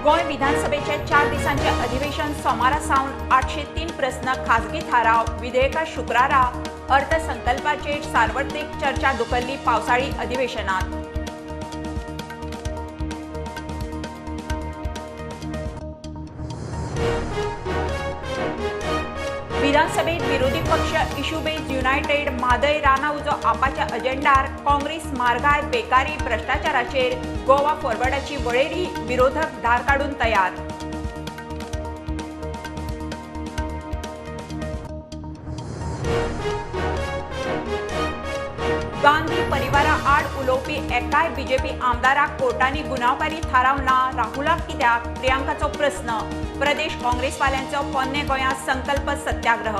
गोंय विधानसभेचे 4 दिसांचे अधिवेशन सोमारा सावन 803 प्रस्न खासगी थाराव विधेयकां शुक्रारा अर्थसंकल्पाचेर सार्वत्रिक चर्चा धुकल्ली पावसाळी अधिवेशनात। विधानसभेत विरोधी पक्ष इश्यू बेज युनायटेड म्हादय राना उजो आपाच्या अजेंडार काँग्रेस म्हारगाय बेकारी भ्रष्टाचाराचेर गोवा फॉरवर्डाची वळेरी विरोधक धार काडून तयार। गांधी परिवारा आड उलोवपी एकाय बीजेपी आमदाराक कोर्टांनी गुन्यांवकारी थाराव ना राहुलाक कित्याक प्रियांकाचो प्रस्न। प्रदेश काँग्रेसवाल्यांचो पोन्ने गोंयांत संकल्प सत्याग्रह।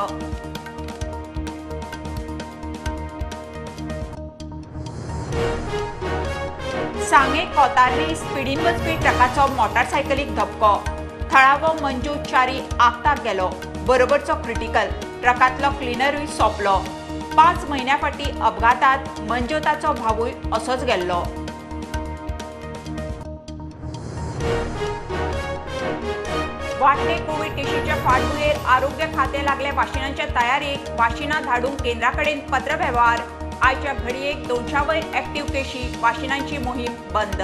सांगे कोतार्ली स्पिडीन वचपी ट्रकाचो मोटारसायकलीक धपको, थळावो मंजू च्यारी आगताक गेलो, बरोबरचो क्रिटिकल, ट्रकांतलो क्लिनरूय सोंपलो। 5 म्हयन्या फाटीं अपघातांत मंजोताचो भावूय असोच गेल्लो। वाडटे कोवीड केशीच्या फाटभुंयेर आरोग्य खातें लागले वाशिनांच्या तयारेक, वाशिनां धाडूंक केंद्रा कडेन पत्रवेव्हार। आयच्या घडयेक 200 वयर ऍक्टिव्ह केशी, वाशिनांची मोहीम बंद।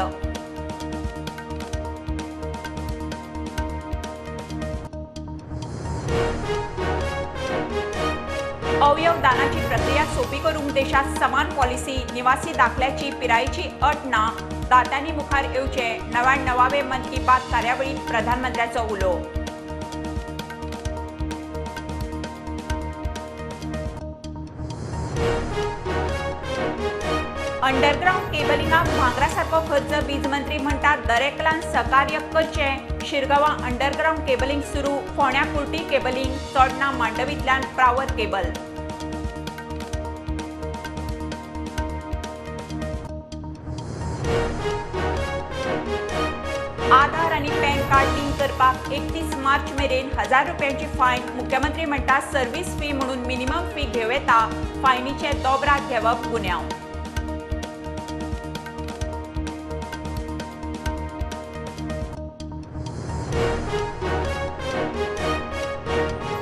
अवयव दानाची प्रक्रिया सोपी करूंक देशात समान पॉलिसी, निवासी दाखल्याची पिरायेची अट ना, दात्यांनी मुखार येवचे, 99वे मन की बात कार्यावळीत प्रधानमंत्र्याचो उलो। अंडरग्राउंड केबलिंगाक भांगरा सारको खर्च, वीज मंत्री म्हणटात दरेकल्यान सहकार्य करचें। शिरगांवां अंडरग्राउंड केबलिंग सुरू, फोंड्या कुर्टी केबलिंग, चोडणा मांडवींतल्यान प्रावर केबल। आधार आनी पॅन कार्ड लिंक करपाक 31 मार्च मेरेन 1000 रुपयांची फायन, मुख्यमंत्री म्हणटा सर्व्हिस फी म्हणून मिनिमम फी घेवं येता, फायनीचे दोबरात घेवप गुन्यांव।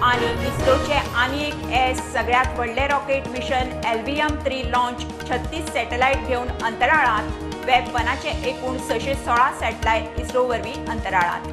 आनी इस्रोचे आनी एक एस सगळ्यात व्हडले rocket mission LVM-3 launch, 36 satellite घेवन अंतराळात, वेब 1चे एकूण 616 सॅटेलायट इस्रो वरवीं अंतराळात।